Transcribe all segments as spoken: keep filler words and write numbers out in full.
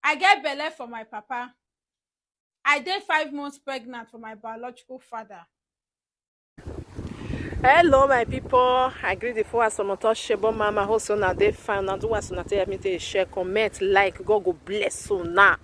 I get belle for my papa. I dey five months pregnant for my biological father. Hello, my people. I greet the four as some touch shebo mama host una dey fine. Una do as una tell me to share, comment, like. God go bless una.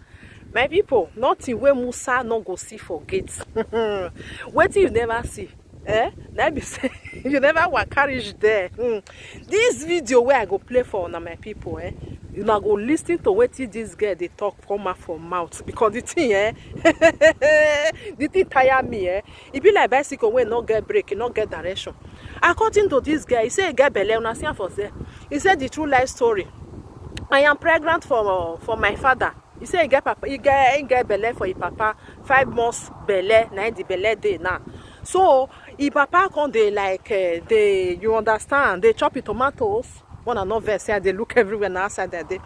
My people, nothing wey Musa no go see for gate. Wetin you never see, eh? Na be say you never waka reach there. Hmm. This video wey I go play for una, my people, eh? Una go listen to wetin this girl dey talk come out for mouth, because the thing, eh? The thing tire me, eh? E be like bicycle wey no get brake, e no get direction. According to this girl, e say e get belle, una see am for there. E say the true life story. I am pregnant for for my father. E say e get papa, e get e get belle for e papa, five months belle, na im the belle dey now. So e papa come dey like, eh, dey, you understand, dey chop e tomatoes. Una no vex say I dey look everywhere, na outside I dey.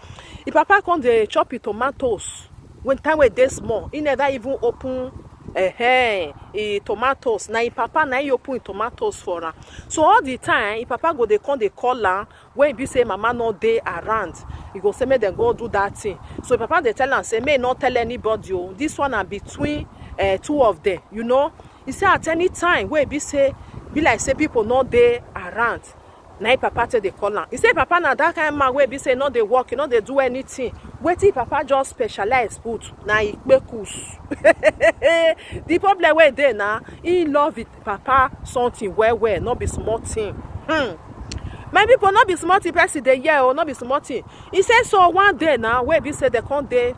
E papa come dey chop e tomatoes when time wey dey small, e never even open, eh, eh, e tomatoes. Na e papa na e open e tomatoes for am. So all the time e papa go dey come dey call am, when e be say mama no dey around, e go say make dem go do that thing. So e papa dey tell am say make e no tell anybody o, this one na between, eh, two of them, you know. E say at any time wey e be say, be like say people no dey around, na e papa take dey call am. E say papa na that kind man wey be say e no dey work, e no dey do anything. Wetin e papa just specialize put na e kpekus. The problem wey dey na, e love e papa something well well, no be small thing. Hmm. My people, no be small thing person dey hear o, no be small thing. E say so one day now, wey be say dem come dey,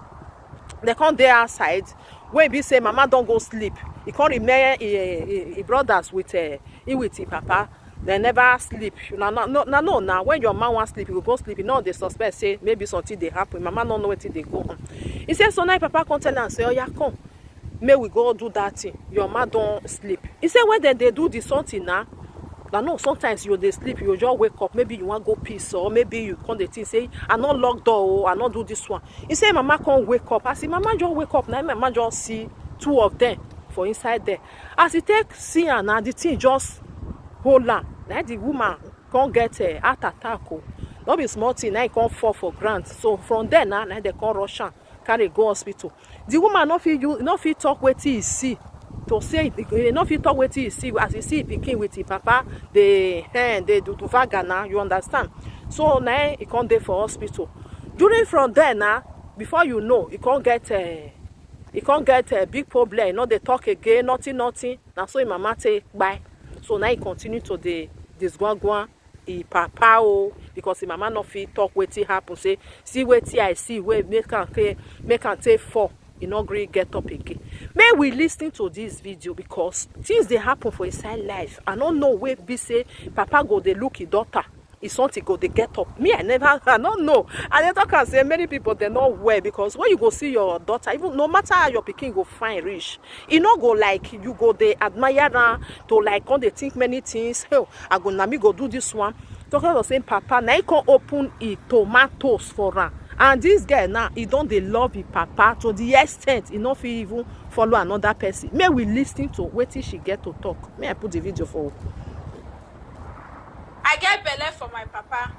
dem come dey outside, wey be say mama don go sleep. E come remain e, e, e brothers with, eh, e with e papa. Dem never sleep. Una no, no, na no, na when your man wan sleep, e go go sleep. E no dey suspect say maybe something dey happen. Mama no know wetin dey go on. E say so now e papa come tell am say, "Oya, come, make we go do that thing. Your man don sleep." E say when dem dey do the something na, na no, sometimes you dey sleep, you just wake up, maybe you wan go piss, or maybe you come dey think say, "I no lock door o, I no do this one." E say mama come wake up. As e mama just wake up, na im mama just see two of them for inside there. As e take see am na, the thing just hold am. Na the woman come get, eh, heart attack o. No be small thing, na e come fall for ground. So from there na, na dem come rush am, carry go hospital. The woman no fit use, no fit talk wetin e see. To say e no fit talk wetin e see as e see e pikin with e papa dey, eh, dey do do vaga na, you understand. So na e come dey for hospital. During from there na, before you know, e come get, eh, e come get, eh, big problem. E no dey talk again, nothing, nothing. Na so e mama take kpai. So na e continue to dey disgwangwan e papa o, because e mama no fit talk wetin happen. Say, "See wetin I see, wey make am take, make am take fall." E no gree get up again. Make we listen to this video, because things dey happen for inside life. I no know wey be say papa go dey look e daughter, e something go dey get up. Me, I never, I no know. I dey talk am say many people dem no well, because when you go see your daughter, even no matter how your pikin go fine reach, e no go like you go dey admire am, to like come dey think many things. "Hey, I go, na me go do this one." Talking about saying papa na e come open e tomatoes for am, and this girl now, e don dey love e papa to the extent e no fit even follow another person. Make we listen to wetin she get to talk. Make I put the video for. I get belle for my papa.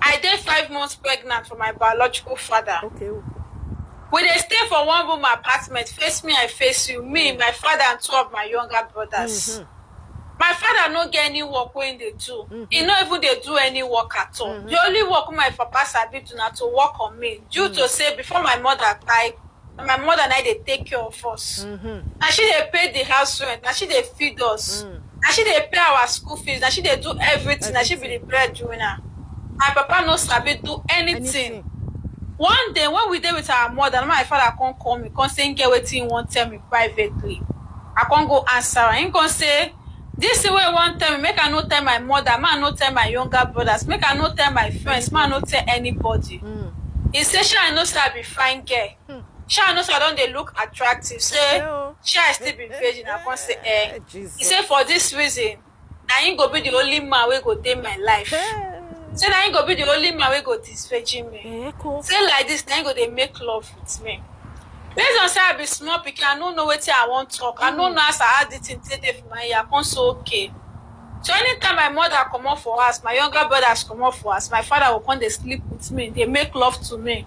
I dey five months pregnant for my biological father. Okay. We dey stay for one room apartment, face me, I face you, me, my father, and two of my younger brothers. Mm-hmm. My father no get any work wey he dey do. Mm-hmm. He no even dey do any work at all. Mm-hmm. The only work my papa sabi do na to work on me. Due mm-hmm. to say before my mother die, na my mother na dey take care of us. Mm-hmm. Na she dey pay the house rent, na she dey feed us. Mm. Na she dey pay our school fees, na she dey do everything, everything. Na she be the breadwinner. My papa no sabi do anything. Anything. One day when we dey with our mother, na my father come call me, come say he get wetin he wan tell me privately. I come go answer am. He come say, "This thing wey you wan tell me, make I no tell my mother, make I no tell my younger brothers, make I no tell my friends, make I no tell anybody." Mm. He say, "Shey I no say I be fine girl? Hmm. Shey I no say I don dey look attractive? Say, shey I still be virgin?" I come say, "Eh." He say, "For this reason, na him go be the only man wey go dey my life." Say na him go be the only man wey go disvirgin me. Say like this, na him go dey make love with me. Based on say I be small pikin, I no know wetin I wan talk. I no know as I add the thing take dey for my ear. I come say okay. So anytime my mother comot for house, my younger brothers comot for house, my father go come dey sleep with me, dey make love to me.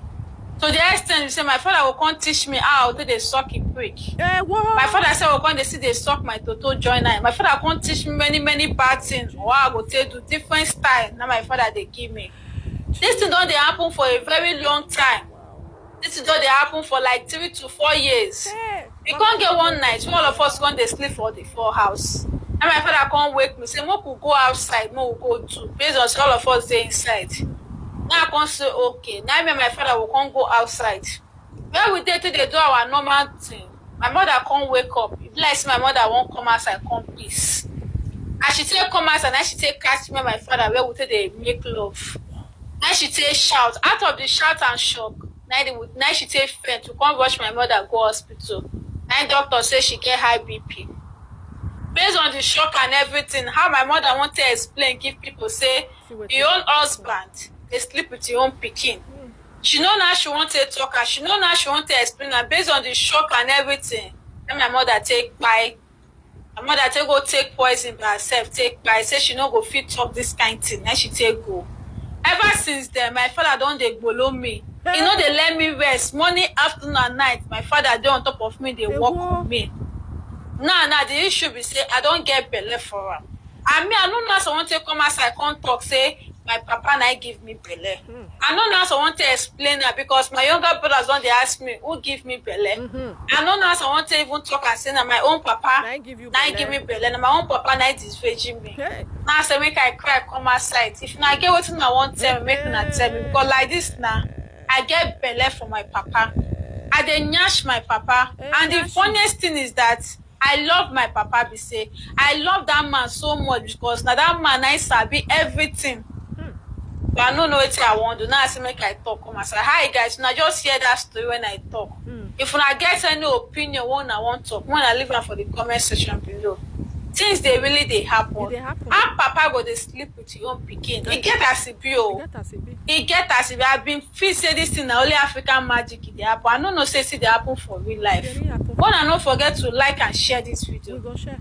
To the extent say my father go come teach me how to dey suck him prick. Eh, what? My father say go come dey see dey suck my toto join eye. My father come teach me many many bad things. What I go take do different style. Now my father dey give me. This thing don dey happen for a very long time. This thing don dey happen for like three to four years. Hey, e come get one night when all of us come dey sleep for the for house. And my father come wake me say make we go outside, make we go do. Based on say all of us dey inside. Now I come say okay. Now me and my father will come go outside. Where we dey to dey do our normal thing. My mother come wake up. E be like say my mother wan come outside come piss. As she take come outside, now she take catch me and my father where we take dey make love. Now she take shout. Out of the shout and shock, now the now she take faint to come rush my mother go hospital. Now doctor say she get high B P. Based on the shock and everything, how my mother wan take explain give people say your own husband dey sleep with your own pikin. She know now she wan take talk and she know now she wan take explain am based on the shock and everything. Then my mother take kpai. My mother take go take poison by herself, take kpai. Say she no go fit talk this kind thing. Then she take go. Ever since then, my father don dey gbolo me. He no dey let me rest. Morning, afternoon, and night, my father dey on top of me, dey work on me. Now, now the issue be say I don get belle for am. And me, I no know as I wan take come outside come talk say my papa na him give me belle. I no know as I wan take explain am because my younger brothers don dey ask me who give me belle. I no know as I wan take even talk and say na my own papa na him give me belle, na my own papa na him disvirgin me. Now I say make I cry come outside. If una get wetin una wan tell me, make una tell me because like this now, I get belle for my papa. I dey nyash my papa. And the funniest thing is that I love my papa be say I love that man so much because na that man na him sabi everything. But I no know wetin I wan do. Now I say make I talk come outside. Hi guys, una just hear that story when I talk. If una get any opinion wey una wan talk, make una leave am for the comment section below. Things dey really dey happen. How papa go dey sleep with your own pikin? E get as e be o. E get as e be. I been feel say this thing na only African magic e dey happen. I no know say e still dey happen for real life. Una no forget to like and share this video. We go share.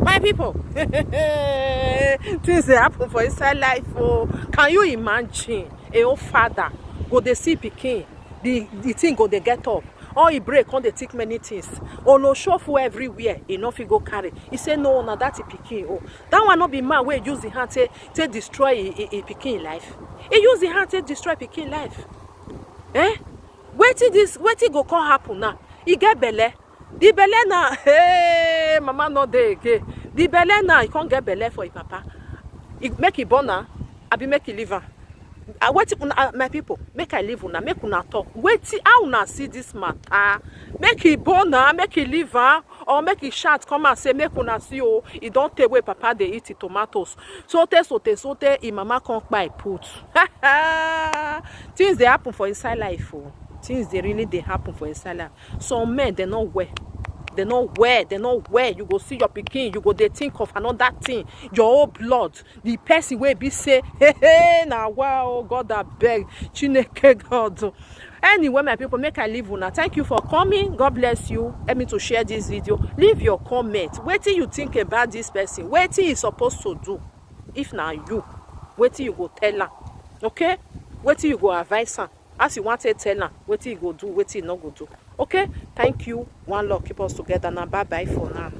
My people, things dey happen for inside life o. Can you imagine a own father go dey see pikin, the the thing go dey get up, all e break come dey thick many things. Ono show full everywhere, e no fit go carry. E say no, na that e pikin o. That one no be man wey use the hand take take destroy e e e pikin life. E use the hand take destroy pikin life. Eh? Wetin this wetin go come happen now? E get belle. The belle now, hey, mama no dey again. The belle now, e come get belle for e papa. E make e born am, abi make e leave am? Ah, wetin una, ah, my people, make I leave una, make una talk. Wetin, how una see this matter? Make e born am, make e leave am, or make e shout come and say make una see o, e don tey wey papa dey eat e tomatoes. So tey so tey so tey e mama come kpai put. Things dey happen for inside life o. Things dey really dey happen for inside life. Some men, dem no well. Dem no well, dem no well. You go see your pikin, you go dey think of another thing. Your own blood, the person wey be say, hey, hey, na wa o, God abeg, Chineke God. Anyway, my people, make I leave una. Thank you for coming. God bless you. Help me to share this video. Leave your comment. Wetin you think about this person? Wetin e suppose to do? If na you, wetin you go tell am? Okay? Wetin you go advise am? As you wan take tell am wetin e go do, wetin e no go do. Okay? Thank you. One love. Keep us together. Na bye bye for now.